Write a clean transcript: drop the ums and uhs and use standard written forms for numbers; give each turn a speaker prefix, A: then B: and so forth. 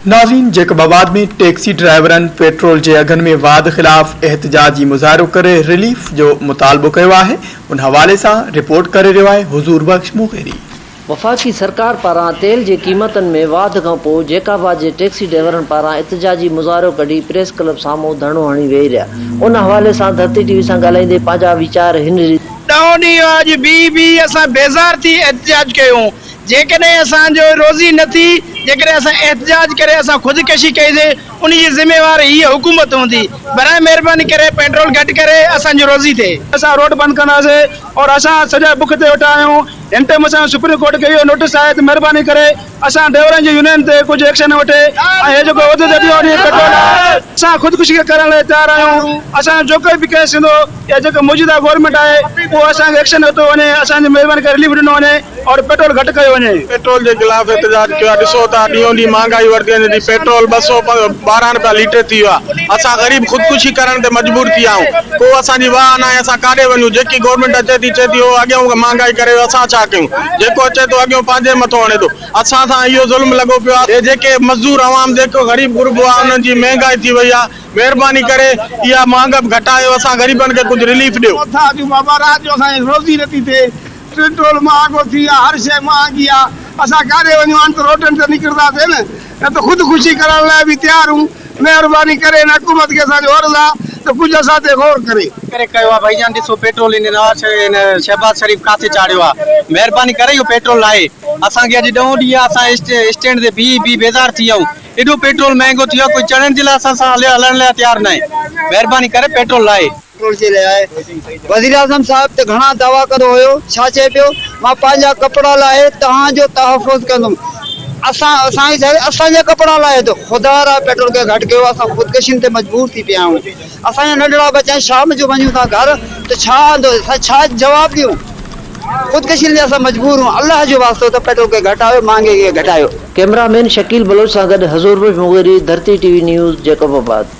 A: ناظرين جيڪب آباد ۾ ٽيڪسي ڊرائيورن پيٽرول جي اگهن ۾ واڌ خلاف احتجاجي مظاهرو ڪري رليف جو مطالبو ڪيو آهي ان حوالي سان رپورٽ ڪري رهيو آهي حضور بخش مغيري.
B: وفاقي سرڪار پاران تيل جي قيمتن ۾ واڌ کانپوء جيڪب آباد جي ٽيڪسي ڊرائيورن پاران احتجاجي مظاهرو ڪڍي پريس ڪلب سامهون ڌرڻو هڻي ويهي رهيا ان حوالي سان ڌرتي ٽي وي سان ڳالهائيندي پنهنجا ويچار هن ريت
C: ڏهون ڏينهن اڄ بيهي بيهي اسان بيزار ٿي احتجاج ڪيو جيڪڏهن اسان جو روزي نه ٿي، جيڪڏهن اسان احتجاج ڪري اسان خودڪشي ڪئي سي ان جي ذميوار هيء حڪومت هوندي. براء مهرباني ڪري پيٽرول گهٽ ڪري اسان جي روزي ٿئي.
D: اسان روڊ بند ڪنداسي اور اسان سڄا بک تي ويٺا آهيون هن ٽائيم اسان جو سپريم ڪورٽ کي اهو نوٽس آهي ته مهرباني ڪري اسان ڊرائيورن جي يونين تي ڪجهه ايڪشن وٺي ۽ هي جيڪو وڌ ڏينهون ڏينهن پيٽرول آهي اسان خودڪشي ڪرڻ لاء تيار آهيون اسان جو جيڪو به ڪيس ٿيندو يا جيڪو موجوده گورنمينٽ آهي اهو اسان کي ايڪشن ورتو وڃي اسان جي مهرباني ڪري رليف ڏنو وڃي اور پيٽرول گهٽ ڪيو وڃي.
E: پيٽرول جي خلاف احتجاج ڪيو آهي ڏسو ته ڏينهون ڏينهن مهانگائي وڌندي وڃي ٿي پيٽرول 212 رپيا ليٽر ٿي ويو آهي اسان غريب خودڪشي ڪرڻ تي مجبور ٿي ويا آهيون ڪو اسان جي واهه ناهي اسان ڪاڏي وڃون جيڪي گورنمينٽ اچي ٿي چئي ٿي اهو اڳيون مهانگائي ڪري ويو اسان ڇا ڪيون جيڪو اچي ٿو اڳيون پنهنجي مٿو هڻي ٿو اسان سان اهو ظلم لڳو پيو آهي هي جيڪي مزدور عوام جيڪو غريب غربو آهي انهن جي مهنگائي ٿي وئي آهي مهرباني ڪري اها مهانگپ گهٽايو اسان غريبن کي ڪجهه رليف ڏيو.
C: ٿا اچون بابا رات جو اسان جي روزي نٿي ٿئي پيٽرول مهانگو ٿي ويو آ هر شيء مهانگي آ اسان ڪاڏي وڃون هاڻ ته روڊن تي نڪرنداسين نه نه ته خود ڪشي ڪرڻ لاء به تيار هون مهرباني ڪري هن حڪومت کي اسان جو عرض آ ته ڪجهه اسان تي غور ڪري.
F: ڪري ڪيو آ ڀائي جان ڏسو پيٽرول هن نواز شريف هن شهباز شريف ڪاٿي چاڙهيو آ مهرباني ڪري اهو پيٽرول لاهي اسان کي اڄ ڏهون ڏينهن آ اسان اسٽينڊ تي بيهي بيهي بيزار ٿي ويا آهيون ايڏو پيٽرول مهنگو ٿي ويو آهي ڪوئي چڙهڻ جي لاء اسان سان هلڻ لاء تيار ناهي مهرباني ڪري پيٽرول لاهي.
G: پيٽرول جي لاء وزيراعظم صاحب ته گهڻا دعويٰ ڪندو هيو ڇا چئي پيو مان پنهنجا ڪپڙا لاهي توهان جو تحفظ ڪندم اسان اسان کي ڇا اسان جا ڪپڙا لاهي ته خدا را پيٽرول کي گهٽ ڪيو اسان خودڪشين تي مجبور ٿي پيا آهيون اسان جا ننڍڙا ٻچا شام جو وڃون ٿا گهر ته ڇا آندو اسان ڇا جواب ڏيون خودڪشين تي اسان مجبور آهيون الله جو واسطو ته پيٽرول کي گهٽايو مهانگي کي گهٽايو.
B: ڪئميرا مين شڪيل بلوچ سان گڏ Huzoor Bakhsh Mugheri, Dharti T V news, Jacobabad.